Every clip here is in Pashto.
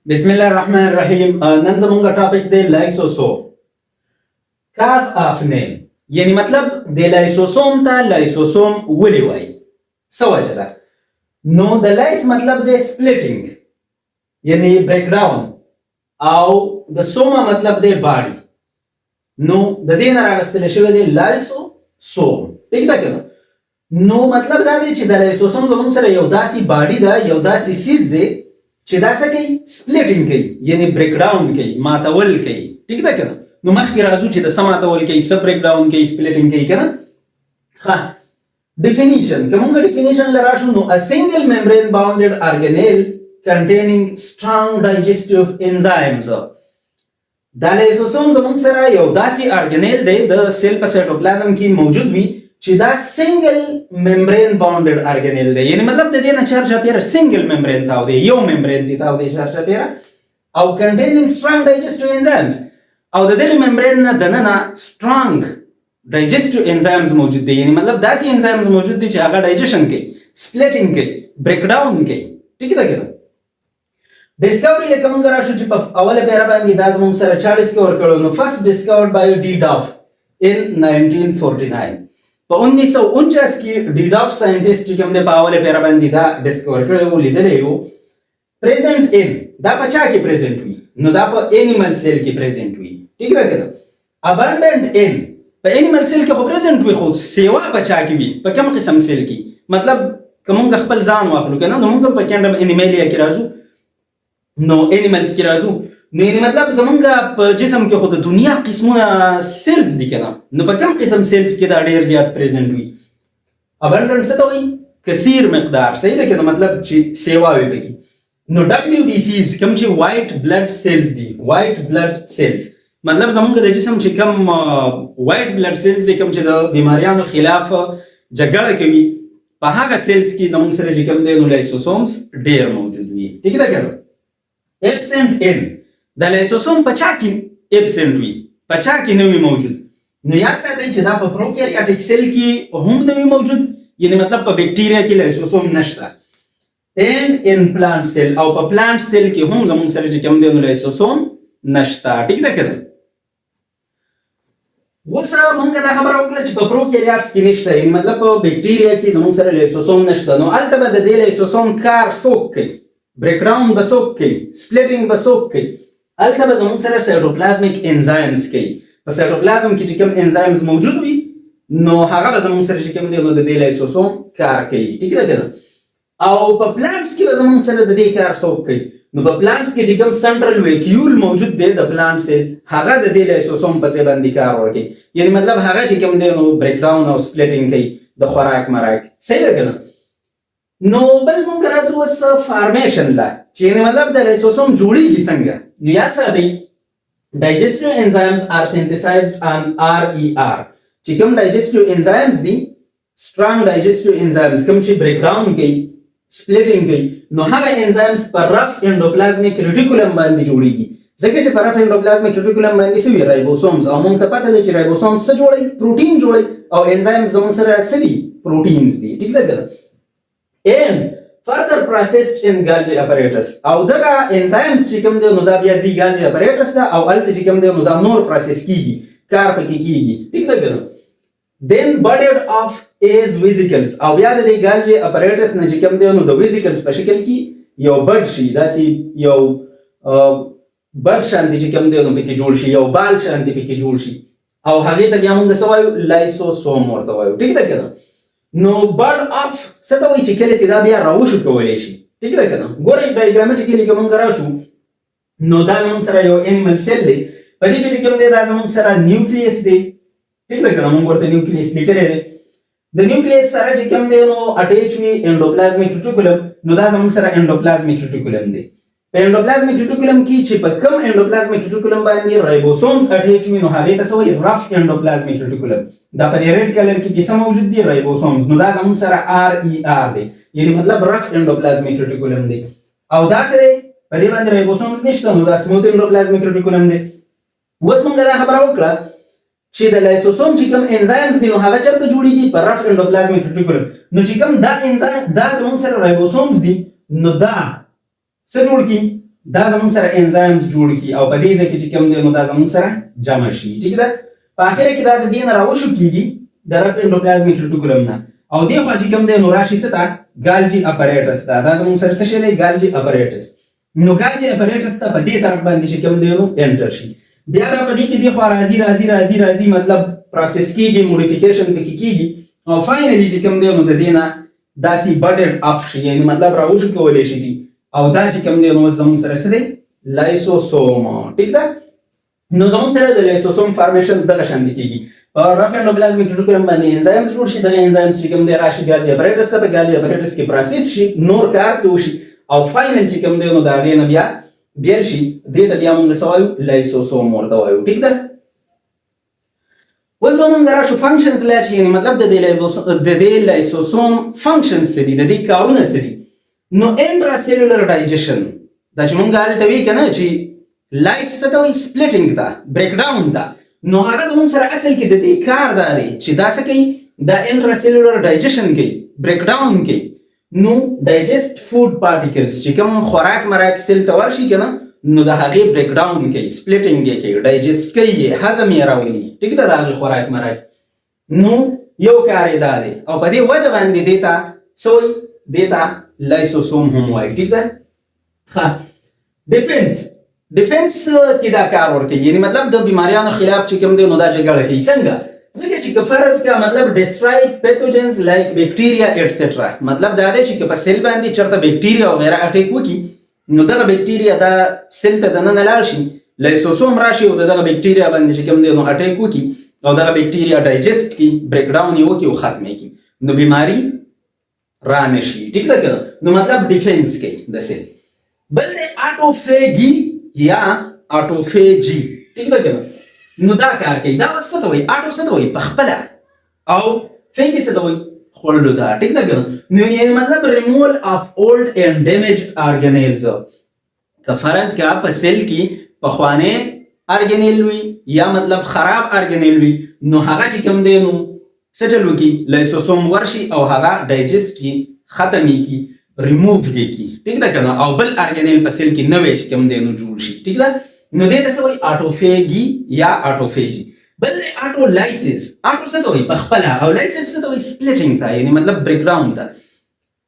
بسم الله الرحمن الرحیم. نن زمونږ topic دی lysosome، cause of name، یعنی مطلب د لایسوسوم ته لایسوسوم ولې وایي، څه وجه ده؟ نو د lys مطلب دی splitting، یعنی break down، او د soma مطلب دی body. نو د دې نه راغستل شوی دی لایسوسوم، ټیک ده که نه؟ نو مطلب دا دی چې د لایسوسوم زمونږ سره یو داسې body ده، یو داسې څیز دی چې دا څه کوي؟ splitting کوي، یعنی break down کوي، ماتول کوي، ټیک ده که نه؟ نو مخکې راځو چې د څه ماتول کوي، څه break down کوي، splitting کوي که نه. ښه، definition، که مونږ definition له راشو نو a single membrane bounded organelle containing strong digestive enzymes. دا لایسوسوم زمونږ سره یو داسې organelle دی، د cell په cytoplasm کې موجود وي، چې دا single membrane bounded organelle دی، یعنی مطلب د دې نه چار چاپیره single membrane تاو دی، یو membrane دی تاو دی چار چاپیره، او containing strong digestive enzymes، او د دغه membrane نه دننه strong digestive enzymes موجود دی، یعنی مطلب داسې enzymes موجود دي چې هغه digestion کوي، splitting کوي، break down کوي، ټیک ده که نه؟ discovery لکه مونږ راشو چې په اوله پیره باندې دا زمونږ سره چا discover کړو؟ نو first discovered by De Duve in 1949. په 1949 کې De Duve scientist چې کوم دی، په اوله پیره باندې دا discover کړی وو، لیدلی وو. present in، دا په چا کې present وي؟ نو دا په animal cell کې present وي، ټیک ده که نه؟ abundant in، په animal cell کې خو present وي، خو سیوا په چا کې وي، په کوم قسم cell کې؟ مطلب که مونږ خپل ځان واخلو که نه، نو مونږ هم په kingdom Animalia کې راځو، نو animals کې راځو. نو یعنی مطلب زمونږ په جسم کې خو د دنیا قسمونه cells دي که نه؟ نو په کوم قسم cells کې دا ډیر زیات present وي؟ abundant څه ته وایي؟ کثیر مقدار، صحیح ده که نه؟ مطلب چې سیوا وي پکې. نو WBCs، کوم چې white blood cells دي، white blood cells مطلب زمونږ د جسم چې کوم white blood cells دي، کوم چې د بیماریانو خلاف جګړه کوي، په هغه cells کې زمونږ سره چې کوم دی نو lysosomes ډیر موجود وي، ټیک ده که نه؟ absent in، د لایسوسوم په چا کې absent وي، په چا کې نه وي موجود؟ نو یاد ساتئ چې دا په prokaryotic cell کې هم نه وي موجود، یعنی مطلب په بکټیریا کې لایسوسوم نشته، and in plant cell، او په plant cell کې هم زمونږ سره چې کوم دی نو لایسوسوم نشته، ټیک ده که نه؟ اوس مونږ دا خبره وکړه چې په prokaryotes کې نشته، یعنی مطلب په بکټیریا کې زمونږ سره لایسوسوم نشته. نو هلته به د دې لایسوسوم کار څوک کوي؟ break down به څوک کوي؟ splitting به څوک کوي؟ هلته به زمونږ سره cytoplasmic enzymes کوي. په cytoplasm کې چې کوم enzymes موجود وي، نو هغه به زمونږ سره چې کوم دی نو د دې لایسوسوم کار کوي، ټیک ده که نه؟ او په plants کې به زمونږ سره د دې کار څوک کوي؟ نو په plants کې چې کوم central vacuole موجود دی د plant cell، هغه د دې لایسوسوم په ځای باندې کار ورکوي، یعنی مطلب هغه چې کوم دی نو break down او splitting کوي د خوراک مراک، صحیح ده که نه؟ نو بل مونږ راځو اوس formation له، چې یعنی مطلب د لایسوسوم جوړیږي څنګه؟ نو یاد ساتئ، digestive enzymes are synthesized on RER. چې کوم digestive enzymes دي، strong digestive enzymes، کوم چې break down کوي، splitting کوي، نو هغه enzymes په rough endoplasmic reticulum باندې جوړیږي، ځکه چې په rough endoplasmic reticulum باندې څه وي؟ ribosomes. او مونږ ته پته ده چې ribosomes څه جوړوي؟ پروټین جوړوي. او enzymes زموږ سره څه دي؟ proteins دي، ټیک ده که نه؟ and further processed in Golgi apparatus. او دغه enzymes چې کوم دی نو دا بیا ځي Golgi apparatus ته، او هلته چې کوم دی نو دا نور process کیږي، کار پکې کیږي، ټیک ده که نه؟ then budded off as vesicles. او بیا د دې Golgi apparatus نه چې کوم دی نو د vesicles په شکل کې یو bud شي، داسې یو bud شانتې چې کوم دی نو پکې جوړ شي، یو بال شانتې پکې جوړ شي، او هغې ته بیا مونږ څه وایو؟ لایسوسوم ورته وایو، ټیک ده که نه؟ نو bud off څه ته وایي؟ چې کله کې دا بیا راوشو کولی شي، ټیک ده که نه؟ ګورئ، diagrammatically که مونږ راشو نو دا زمونږ سره یو animal cell دی. په دې کې چې کوم دی دا زمونږ سره nucleus دی، ټیک ده که نه؟ مونږ ورته nucleus لیکلی دی. د nucleus سره چې کوم دی نو attach وي endoplasmic reticulum. نو دا زمونږ سره endoplasmic reticulum دی. په endoplasmic reticulum کې چې په کوم endoplasmic reticulum باندې ribosomes attach وي، نو هغې ته څه وایي؟ rough endoplasmic reticulum. دا په دې red color کې څه موجود دي؟ ribosomes. نو دا زمونږ سره RER دی، یعنی مطلب rough endoplasmic reticulum دی. او دا څه دی؟ په دې باندې ribosomes نشته، نو دا smooth endoplasmic reticulum دی. اوس مونږ دا خبره وکړه چې د لایسوسوم چې کوم enzymes دي، نو هغه چېرته جوړیږي؟ په rough endoplasmic reticulum. نو چې کوم دا انزایم، دا زمونږ سره ribosomes دي، نو دا څه جوړ کی؟ دا زموږ سره enzymes جوړ کی او په دې ځای کې چې کوم دی نو دا زموږ سره جمع شي. ټیک ده. په اخره کې دا د دې نه راوشو کیږي د rough endoplasmic reticulum نه، او دې خوا چې کوم دی نو راشي څه ته؟ Golgi apparatus ته. دا زموږ سره څه شی دی؟ Golgi apparatus. نو Golgi apparatus ته په دې طرف باندې چې کوم دی نو enter شي. بیا دا په دې کې دې خوا راځي راځي راځي راځي، مطلب process کیږي، modification پکې کیږي، او finally چې کوم دی نو د دې نه داسې budded off شي، یعنی مطلب راوشو کولی شي دي. او دا چې کوم دی نو زموږ سره څه دی؟ lysosome. ټیک ده. نو زموږ سره د lysosome formation دغه شان دی کیږي. په rough endoplasmic reticulum باندې enzymes جوړ شي، دغه enzymes چې کوم دی راشي Golgi apparatus ته، په Golgi apparatus کې process شي، نور کار پرې وشي، او final چې کوم دی نو د هغې نه بیا بیل شي. دې ته بیا موږ څه وایو؟ lysosome ورته وایو. ټیک ده. اوس به موږ راشو functions له چې یعنی مطلب د دې lysosome functions څه دي، د دې کارونه څه دي. نو intracellular digestion، دا چې موږ هلته وی که نه چې lyse څه ته وایي؟ splitting ته، breakdown ته. نو هغه زموږ سره اصل کې د دې کار دا دی چې دا څه کوي؟ دا intracellular digestion کوي، breakdown کوي. نو digest food particles چې کوم خوراک مراک cell ته ورشي که نه، نو د هغې breakdown کوي، splitting یې کوي، digest کوي یې، هضم یې راولي. ټیک ده، د هغې خوراک مراک. نو یو کار یې دا دی، او په دې وجه باندې دې ته څه وایي؟ دې ته lysosome هم وایي. ټیک ده. ښه، defense، defense کې دا کار ورکوي، یعنی مطلب د بیماریانو خلاف چې کوم دی نو دا جګړه کوي. څنګه؟ ځکه چې که فرض کا مطلب destroy pathogens like bacteria etcetera، مطلب دا دی چې که په cell باندې چېرته بکټیریا وغیره attack وکړي، نو دغه بکټیریا دا cell ته دننه لاړ شي، lysosome راشي او د دغه بکټیریا باندې چې کوم دی نو attack وکړي او دغه بکټیریا digest کړي، breakdown یې وکړي او ختم یې کړي، نو بیماری را نشي. ټیک ده که نه؟ نو مطلب defense کوي د cell. بل دی autophagy یا autophagy. ټیک ده که نه؟ نو دا کار کوي. دا اوس څه ته وایي؟ auto څه ته وایي؟ په خپله، او phagy څه ته وایي؟ خوړلو ته. ټیک ده که نه؟ نو یعنی مطلب ریموول اف اولډ اینډ ډیمیجډ ارګانیلز. که فرض کا په cell کې پخوانی organelle وي یا مطلب خراب organelle وي، نو هغه چې کوم دی نو څه چل وکړي؟ lysosome ورشي او هغه digest کړي، ختم یې کړي، ریموو یې کړي. ټیک ده که نه؟ او بل organelle په cell کې نوی چې کوم دی نو جوړ شي. ټیک ده. نو دې ته څه وایي؟ autophagy یا autophagy. بل دی autolysis. auto څه ته وایي؟ په خپله، او lysis څه ته وایي؟ splitting ته، یعنی مطلب breakdown ته.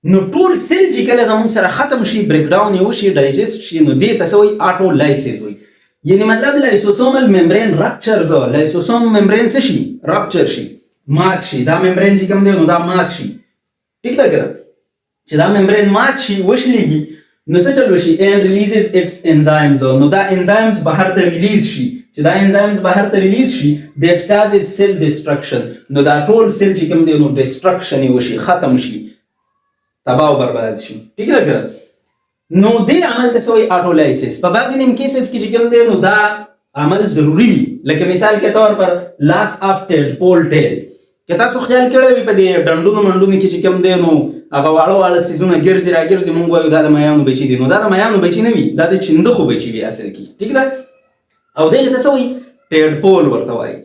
نو ټول cell چې کله زموږ سره ختم شي، breakdown یې وشي، digest شي، نو دې ته څه وایي؟ autolysis وایي. یعنی مطلب lysosomal membrane ruptures، lysosome membrane څه شي؟ rupture شي، مات شي. دا membrane چې کوم دی نو دا مات شي. ټیک ده که نه؟ چې دا membrane مات شي، وشلیږي، نو څه چل وشي؟ and releases its enzymes. نو دا enzymes بهر ته release شي. چې دا enzymes بهر ته release شي، that causes cell destruction. نو دا ټول cell چې کوم دی نو destruction یې وشي، ختم شي، تباه او برباد شي. ټیک ده که نه؟ نو دې عمل ته څه وایي؟ autolysis. په بعضې نیم cases کې چې کوم دی نو دا عمل ضروري وي، لکه مثال کې طور پر loss of tadpole tail. که تاسو خیال کړی وي په دې ډنډونو منډونو کې چې کوم دی نو هغه واړه واړه څیزونه ګرځي راګرځي، مونږ وایو دا د میانو بچي دي. نو دا د میانو بچي نه وي، دا د چندخو بچي وي اصل کې. ټیک ده. او دې ته څه وایي؟ tadpole ورته وایي.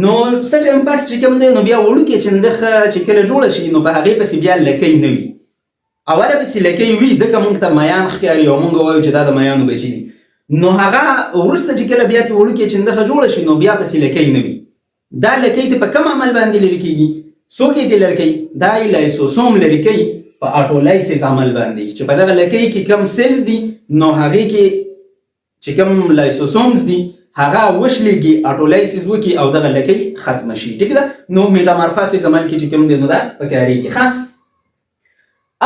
نو څه ټایم پس چې کوم دی نو بیا وړوکې چندخه چې کله جوړه شي، نو په هغې پسې بیا لکۍ نه وي. اوله پسې لکۍ وي، ځکه مونږ ته میان ښکاري او مونږ وایو چې دا د میانو بچي دي. نو هغه وروسته چې کله بیا ترې وړوکې چندخه جوړه شي، نو بیا پسې لکۍ نه وي. دا لکۍ ته په کوم عمل باندې لرې کېږي؟ څوک یې ترې لرې کوي؟ دا یې lysosome لرې کوي په autolysis عمل باندې، چې په دغه لکۍ کې کوم cells دي، نو هغې کې چې کوم lysosomes دي هغه وشلیږي، autolysis وکړي او دغه لکۍ ختمه شي. ټیک ده. نو metamorphosis عمل کې چې کوم دی نو دا پکارېږي. ښه،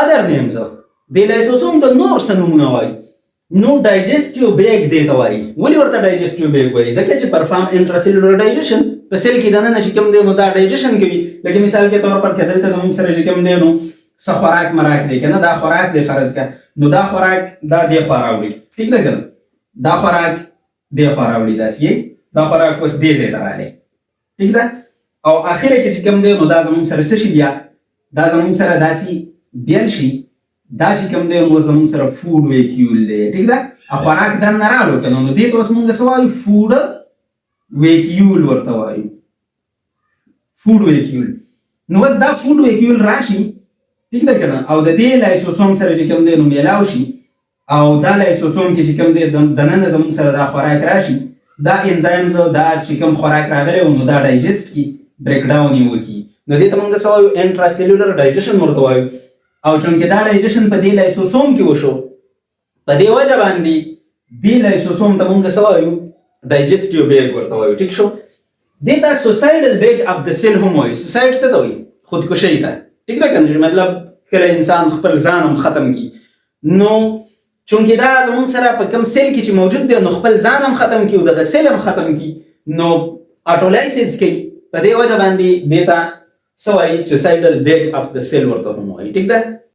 other names، د lysosome ته نور څه نومونه وایي؟ نو digestive bag دی ته وایي. ولې ورته digestive bag وایي؟ ځکه چې perform intracellular digestion، په cell کې دننه چې کوم دی نو دا digestion کوي. لکه مثال کې طور پر که دلته زموږ سره چې کوم دی نو څه خوراک مراک دی که نه، دا خوراک دی فرض که، نو دا خوراک دا دې خوا راوړي. ټیک ده که نه؟ دا خوراک دې خوا راوړي، داسې دا خوراک اوس دې ځای ته راغلی. ټیک ده. او اخره کې چې کوم دی نو دا زموږ سره څه شي؟ بیا دا زموږ سره داسې بیل شي. دا چې کوم دی نو زموږ سره food vacuole دی. ټیک ده. خوراک دننه رالو که نه، نو دې ته اوس موږ څه وایو؟ food vacuole ورته وایو، food vacuole. نو اوس دا food vacuole راشي، ټیک ده که نه، او د دې lysosome سره چې کوم دی نو میلاو شي. او دا لایسوسوم کې چې کوم دی دننه زموږ سره دا خوراک راشي، دا enzymes دا چې کوم خوراک راغلی و، نو دا digest کی، break down یې وکړي. نو دې ته موږ څه وایو؟ intracellular digestion ورته وایو. او چونکې دا ډایجیشن په دې لایسوسوم کې وشو، په دې وجه باندې دې لایسوسوم ته موږ څه وایو؟ digestive bag ورته وایو. ټیک شو؟ دې ته suicidal bag of the cell هم وایو. suicide څه ته وایي؟ خودکشۍ ته. ټیک ده که نه؟ مطلب کله انسان خپل ځان هم ختم کړي، نو چونکې دا زمونږ سره په کوم cell کې چې موجود دی، نو خپل ځان هم ختم کړي او دغه cell هم ختم کړي، نو autolysis کوي. په دې وجه باندې دې ته څه وایي؟ suicidal bag of the cell ورته هم وایي. ټیک ده؟